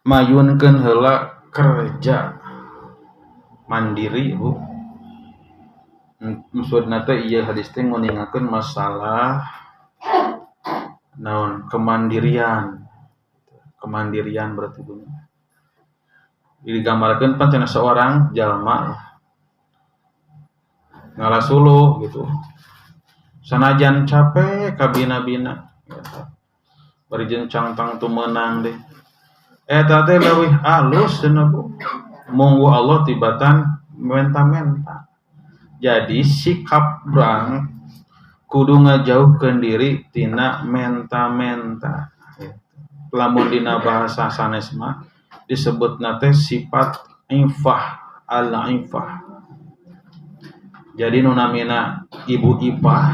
Mayunkeun heula kerja mandiri, Bu. Maksudna teh ieu hadis teh nguningakeun masalah naon, kemandirian. Kemandirian berarti, Bu. Digambarkeun pan cenah seorang jalma ngala suluh gitu. Sanajan capek kabina-bina gitu. Bari jeung cangtang teu meunang deh. Eta teh leuwih alus cenah, Bu. Munggu Allah tibatan menta-menta. Jadi sikap urang kudu ngajauhkeun diri tina menta-menta. Gitu. Lamun dina bahasa sanes mah disebutna teh sifat ifah, al-ifah. Jadi nu namina Ibu Ipah,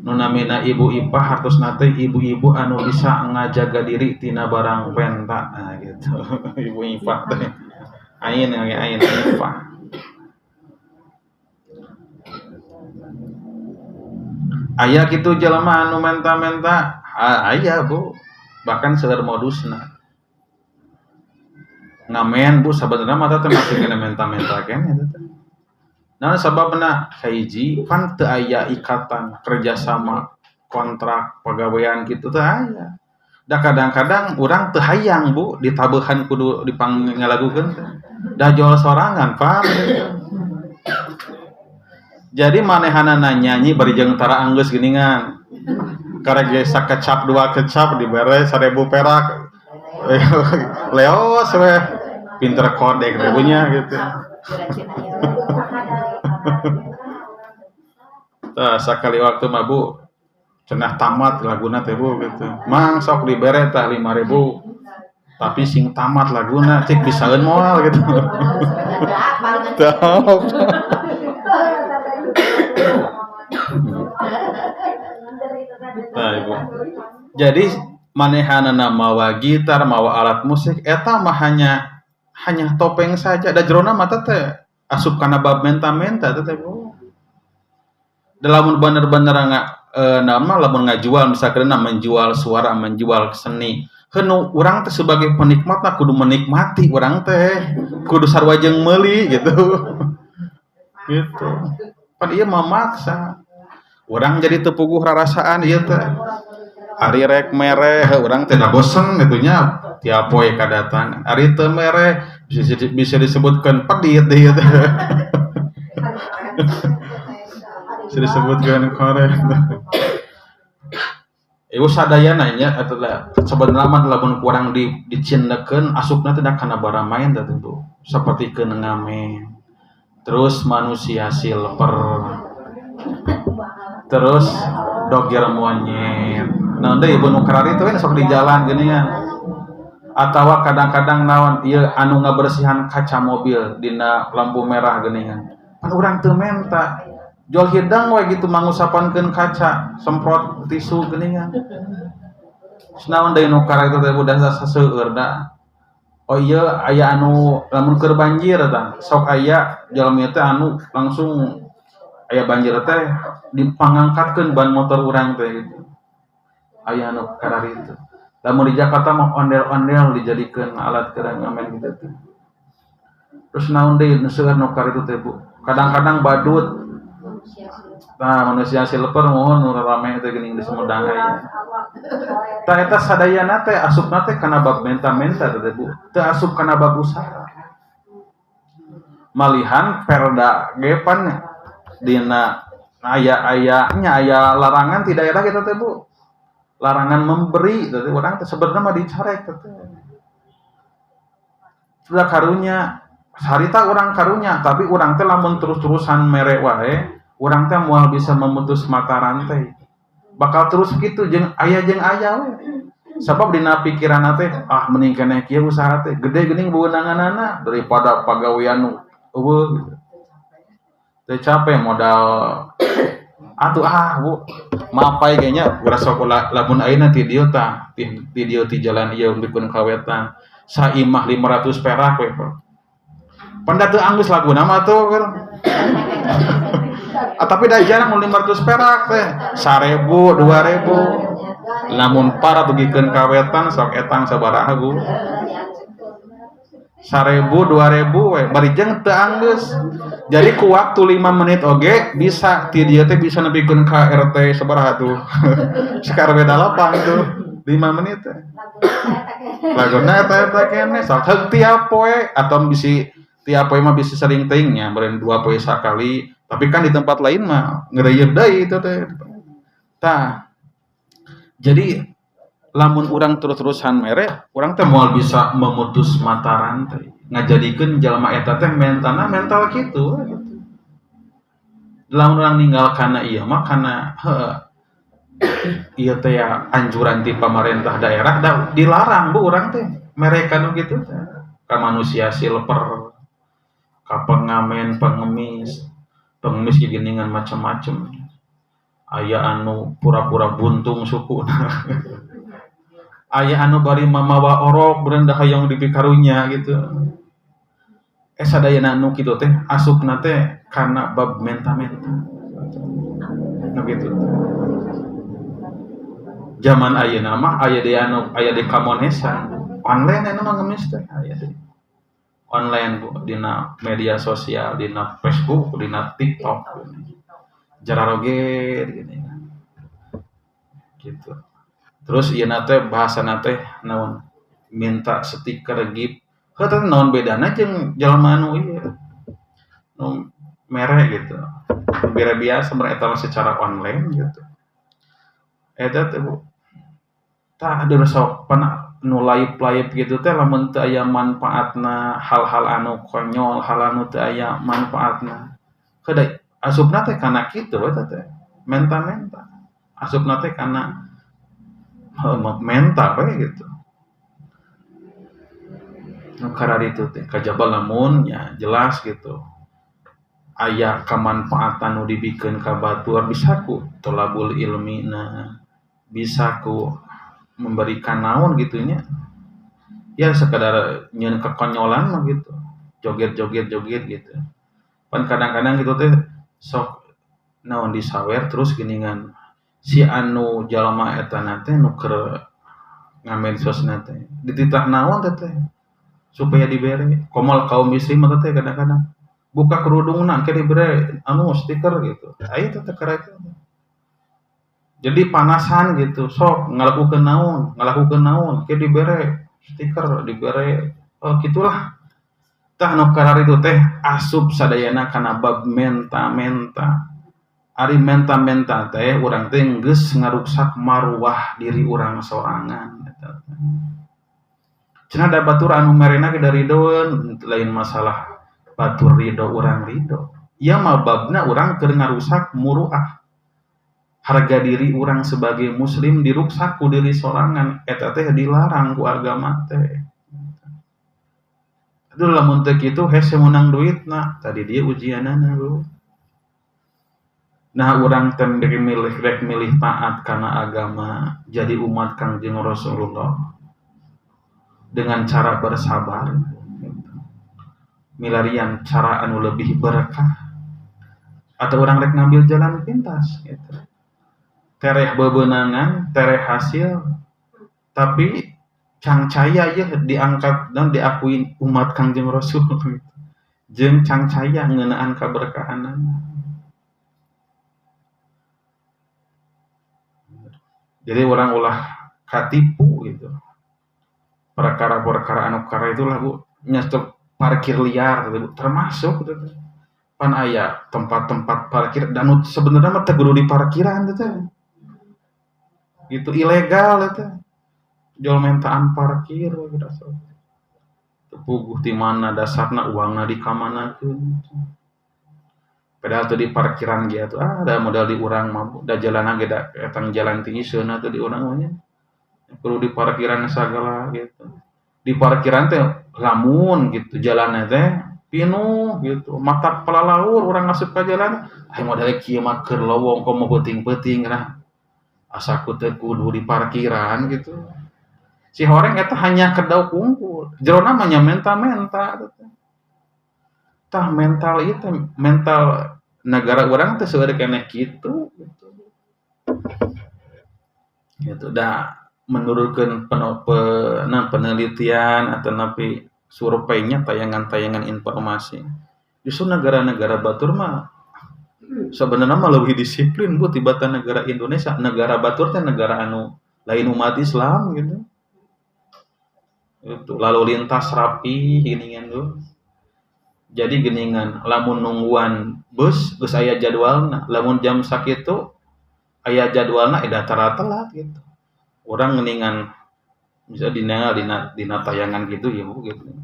nu namina Ibu Ipah hartosna teh ibu-ibu anu bisa ngajaga diri tina barang penta. Nah, gitu. Ibu Ipah teh. Ain yang ain Ipah. Aya kitu jelema anu menta-menta, aya, Bu. Bahkan seueur modusna. Ngamen, Bu, sabenerna mah teh masih kena menta-menta keneh eta teh. Nah, sababna hiji pan teu aya ikatan kerjasama kontrak pagawean kitu teu aya. Da kadang-kadang urang teu hayang, Bu, ditabehan kudu dipangngalagukeun teh. Da jual sorangan, paham gitu. Jadi manehanana nyanyi bari jeung tara anggeus geuningan. Karek ge sakecap dua kecap dibere 1000 perak. Leos we pinter kodek ribunya gitu. Tah sakali waktu mah, Bu, cenah tamat laguna teh, Bu, gitu. Mang sok dibere tah 5000. Tapi sing tamat laguna cik bisaeun moal gitu. Tah. Nah, Ibu. Jadi manehanana mawa gitar, mawa alat musik eta mah hanya topeng saja. Da jerona mah teh asup kana bab menta-menta teh, Bu. Lamun bener-bener nama lamun ngajual misalkan menjual suara, menjual seni. Henu urang teh sebagai penikmat mah kudu menikmati, urang teh kudu sarua jeung meuli gitu. Gitu. Pan ieu mah maksa. Urang jadi teu puguh rarasaan ieu teh. Ari rek mere urang teh da bosen kitu nya tiap poe kadatang. Ari teu mere bisa disebutkeun pedit ieu teh. Bisa disebutkeun korek. Ibu sadayana nya eta teh sabenerna mah lamun kurang dicindekeun asupna teh kana baramaen teh tentu. Sapertikeun ngamen. Terus manusia silver. Terus dogir monyet. Naon deui ibu nu kararitu we sok di jalan geuningan. Atawa kadang-kadang naon ieu anu ngabersihan kaca mobil dina lampu merah geuningan. Pan urang teu menta. Jual hidang we gitu mangusapankeun kaca, semprot tisu geuningan. Naon deui nu kararitu teh udah saseueur da. Oh iya aya anu lamun keur banjir tah, sok aya jalmi teh anu langsung aya banjir teh dipangangkatkeun ban motor urang teh gitu. Aya anu kararitu. Lamun di Jakarta mah ondel-ondel dijadikeun alat keur ngamen gitu teh. Terus naon deui nu seueur nu kararitu teh, Bu. Kadang-kadang badut. Nah, manusia silver mohon nu rame teh geuning di Sumedang aya. Tah eta sadayana teh asupna teh kana bab menta-menta teh, Bu. Teu asup kana bab usaha. Malihan perda ge pan dina aya-aya nya aya larangan di daerah kita teh, Bu. Larangan memberi teh urang teh sebenarnya mah dicarek teh. Sudah karunya harita urang karunya, tapi urang teh lamun terus-terusan mere wae, urang teh moal bisa memutus mata rantai. Bakal terus kitu jeung aya we. Sabab dina pikiranna teh ah mending keneh kieu usaha teh gede geuning beunanganana daripada pagawean nu eueuh gitu. Teu capek modal atuh ah, Bu. Mapai ge nya urang sok lamun ayeuna ti dieu tah, ti dieu ti jalan ieu pikeun kawetan. Saimah 500 perak we. Panda teu anggeus laguna mah tuh. Ah, tapi dah jarang 500 perak teh. 1000, 2000. Lamun para dugikeun ka wetan sok etang sabaraha Bu? 1000 2000 we bari jeung teu anggeus. Jadi ku waktu 5 menit oge bisa ti dieu teh bisa nepikeun ka RT sabaraha tuh. Ka RW 8 tuh 5 menit teh. Laguna eta eta keneh sok heug tiap poe atau bisi tiap poe mah bisa sering teuing nya beureun 2 poe sakali, tapi kan di tempat lain mah ngeureuyeub deui itu teh. Tah. Jadi lamun urang terus-terusan mere, urang teh moal bisa memutus mata rantai. Ngajadikeun jalma eta teh mentalna mental kitu gitu. Lamun urang ninggal kana ieu mah kana heueuh ieu teh ya anjuran ti pamarentah daerah da dilarang Bu urang teh mere kanu kitu teh. Ka manusia silver, ka pengamen, pengemis, pengemis ge geuningan macem-macem. Aya anu pura-pura buntung sukuna. Aya anu bari mamawa orok beureun da hayang dipikarunya gitu. Sadayana anu kitu teh asupna teh kana bab menta-menta. Nu kitu teh. Zaman ayeuna mah aya deui anu aya deui kamonesan. Online aya mah ngemis teh aya deui. Online Bu dina media sosial, dina Facebook, dina TikTok. Jararoget gini. Gitu. Terus ieu na teh bahasana teh naon minta stiker gift. Heuh teh naon bedana jeung jalma anu ieu nu mere gitu. Bere biasa mere eta mah secara online gitu. Eta teh Bu. Tah aduh sok pana nu live-live gitu teh lamun teu aya manfaatna hal-hal anu konyol, hal anu teu aya manfaatna. Heuh da asupna teh kana kitu eta teh. Menta-menta. Asupna teh kana menta we gitu. Nu kararitu teh kajaba lamun nya jelas gitu. Aya kamanfaatan nu dibikeun ka batur bisa ku tolabul ilmina, bisa ku memberikan naon gitu nya. Ya sekadar nyeun kekonyolan mah gitu. Joget-joget joget gitu. Pan kadang-kadang gitu teh sok naon disawer terus geuningan si anu jalma eta na teh nu keur ngamedsos teh dititah naon teh teh supaya dibere komal kaum istri mah teh kadang-kadang buka kerudungna engke dibere anu stiker gitu aya teh teh kararitu. Jadi panasan gitu sok ngalakukeun naon engke dibere stiker dibere oh gitulah. Tah nu kararitu teh asup sadayana kana bab menta-menta. Ari menta-menta teh urang teh geus ngaruksak maruah diri urang sorangan eta teh. Cenah da batur anu merena ge da ridoeun lain masalah batur ridho urang ridho. Ieu mah babna urang keur ngarusak muruah. Harga diri urang sebagai muslim diruksak ku diri sorangan eta teh dilarang ku agama teh. Aduh lamun teu kitu hese meunang duitna, tadi dia ujianana Bu. Nah urang teh milih rek milih taat kana agama jadi umat Kangjeng Rasulullah dengan cara bersabar milarian cara anu lebih berkah atau urang rek ngambil jalan pintas gitu. Tereh bebenangan, tereh hasil, tapi cangcaya ya diangkat dan diakui umat Kangjeng Rasul gitu. Jeung cangcaya ngeunaan kaberkahanan. Jadi orang ulah katipu gitu. Perkara-perkara anu kara itulah Bu, nyestop parkir liar gitu, Bu, termasuk gitu. Pan aya tempat-tempat parkir dan sebenarnya mah teu kudu di parkiran teh. Gitu ilegal eta. Jual mentaan parkir we gitu. Teu puguh di mana dasarna uangna dikamanakeun. Padahal tuh di parkiran ge atuh ah da modal di urang mah da jalanna ge da etang jalan tinggi seunah tuh di urang mah nya. Kudu di parkiran sagala gitu. Di parkiran teh lamun gitu jalanna teh pinuh gitu. Matak palalaur urang asup ka jalan, aya modal kieu mah keur lowong komo peuting-peuting lah. Asa ku teu kudu di parkiran gitu. Si horeng eta hanya kedau kungkul. Jerona mah nya menta-menta teh. Tah mental itu mental negara urang teh seueur keneh kitu gitu. Gitu dah menurutkan penelitian atau napi surveinya tayangan-tayangan informasi. Justru negara-negara batur mah sebenarnya mah lebih disiplin Bu tibatan negara Indonesia. Negara batur teh negara anu lain umat Islam gitu. Itu lalu lintas rapi geuningan tuh. Jadi geuningan lamun nungguan bus geus aya jadwalna, lamun jam sakitu aya jadwalna eta tara telat gitu. Urang geuningan bisa dina dina tayangan gitu ya Bu gitu.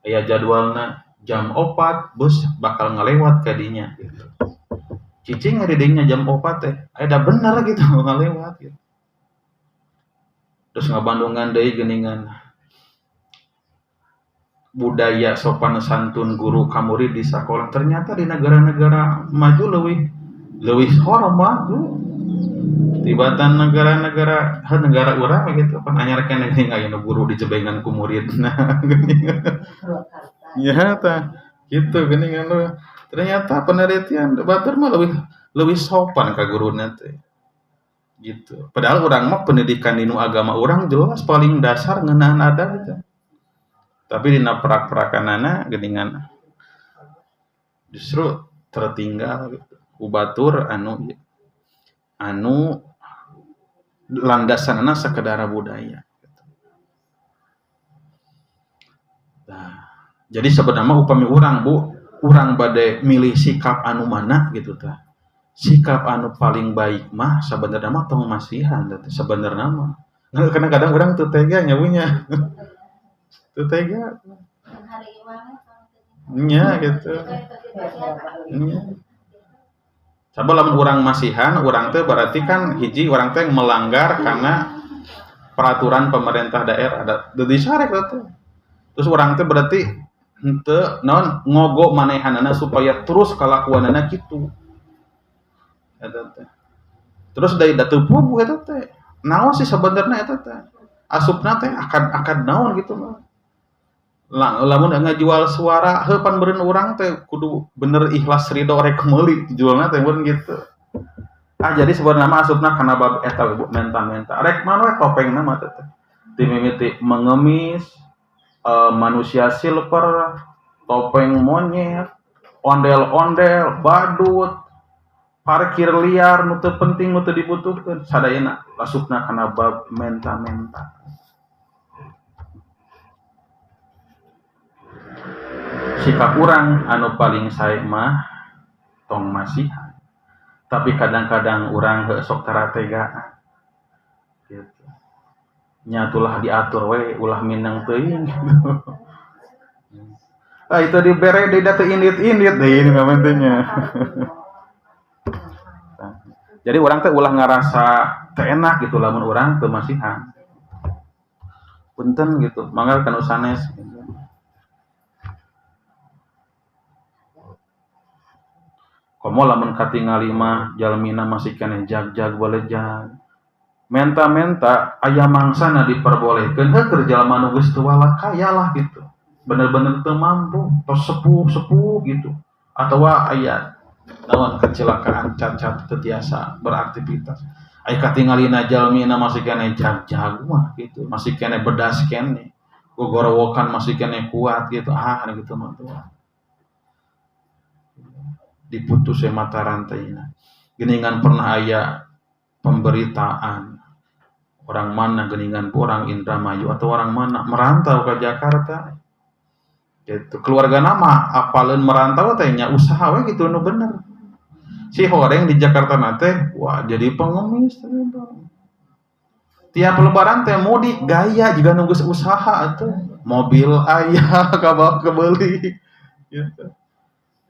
Aya jadwalna jam 4 bus bakal ngelewat ka dinya gitu. Cicing di dinya jam 4 teh, aya bener gitu ngelewat gitu. Terus ngabandungan deui geuningan budaya sopan santun guru ka murid di sekolah. Ternyata di negara-negara maju leuwih hormat Bu. Tibatan negara-negara negara urang gitu pan anyar keneh geuning aya nu guru dijebengan ku muridna geuningan. Ya tah gitu geuningan lu. Ternyata penelitian batur mah leuwih sopan ka guruna teh. Gitu. Padahal urang mah pendidikan dinu agama urang jelas paling dasar ngeunaan adab teh. Tapi dina prak-prakanana geuningan justru tertinggal gitu. Ku batur anu landasanana sakedar budaya gitu. Nah, jadi sebenarnya upami urang Bu, urang bade milih sikap anu mana gitu tah. Sikap anu paling baik mah sebenarnya mah tong masihan teh sebenarnya mah. Nah, kadang-kadang urang teu tega nya Bu nya. Teu tega. Nya gitu. Nya. Coba lamun urang masihan, urang teh berarti kan hiji urang teh melanggar karena peraturan pemerintah daerah ada disarek teh. Terus urang teh berarti henteu naon ngogo manehanana supaya terus kalakuanana kitu. Eta teh. Terus dari da teu puguh eta teh. Naon sih sebenarnya eta teh? Asupna teh akad naon gitu mah. Lamun ngajual suara heuh pan beureun urang teh kudu bener ikhlas ridho rek meuli jualna teh beureun gitu. Ah jadi sebenarnya mah asupna kana bab eta Bu menta-menta. Rek mana we topengna mah teh. Ti mimiti mengemis, manusia silver, topeng monyet, ondel-ondel, badut, parkir liar nu teu penting nu teu dibutuhkeun sadayana asupna kana bab menta-menta. Sikap urang anu paling sae mah tong masihan. Tapi kadang-kadang urang heuh sok tarategaan. Gitu. Nya tulah diatur we ulah mineng teuing gitu. Ah itu dibere deui da teu indit-indit deui ini mah nya. Jadi urang teh ulah ngarasa teu enak gitu lamun urang teu masihan. Punten gitu, mangga ka nu sanes gitu. Komo lamun katingali mah jalmina masih keneh jag-jag balejag. Menta-menta aya mangsana diperbolehkeun heuh keur jalma nu geus teu walakaya lah gitu. Bener-bener teu mampu, tos sepuh-sepuh gitu. Atawa aya naon kecelakaan cacat teu tiasa beraktivitas. Aya katingalina jalmina masih keneh jag-jag mah gitu, masih keneh bedas keneh. Gogorowokan masih keneh kuat gitu. Ah gitu mah tuh. Diputus mata rantainya. Geningan pernah aya pemberitaan orang mana geningan orang Indramayu atau orang mana merantau ke Jakarta. Gitu. Keluarga nama apaleun merantau teh nya usaha we gitu nu bener. Si horeng di Jakarta na teh wah jadi pengemis ternyata. Tiap lebaran teh mudik gaya juga nunggu usaha atuh. Mobil aya kabawa kebeli gitu.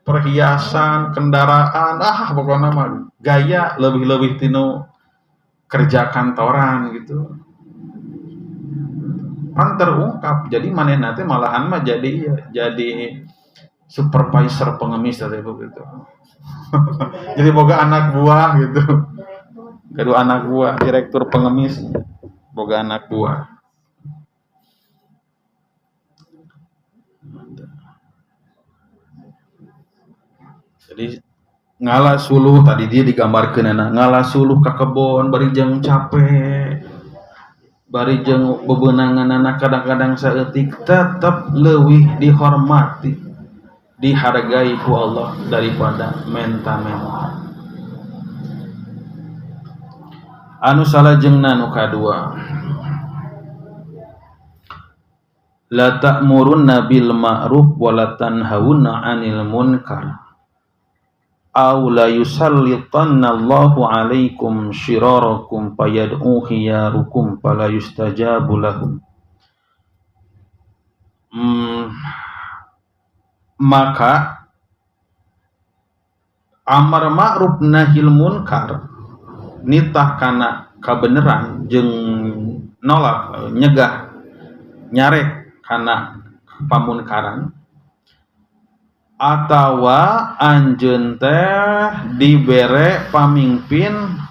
Perhiasan, kendaraan, ah pokoknya mah gaya lebih-lebih tinu kerja kantoran gitu. Pan terungkap, jadi manehna teh malahan mah jadi supervisor pengemis teh gitu. Jadi boga anak buah gitu. Kedua anak buah, direktur pengemis boga anak buah. Jadi Ngala suluh tadi dia digambarkeun ngala suluh ka kebon bari jeung capek, bari jeung bebenanganana kadang-kadang saeutik, tetep leuwih dihormati, dihargai ku Allah daripada menta-menta. Anu salajengna nu kadua, la ta'murunna bil ma'ruf wa la tanhauna 'anil munkar aw la yusallitanna Allahu 'alaikum syirarakum fayad'u khiyarukum fala yustajabu lahum. Maka amar ma'ruf nahil munkar nitah kana kabeneran jeung nolak nyegah nyarek kana pamunkaran, atawa anjeun teh dibere pamimpin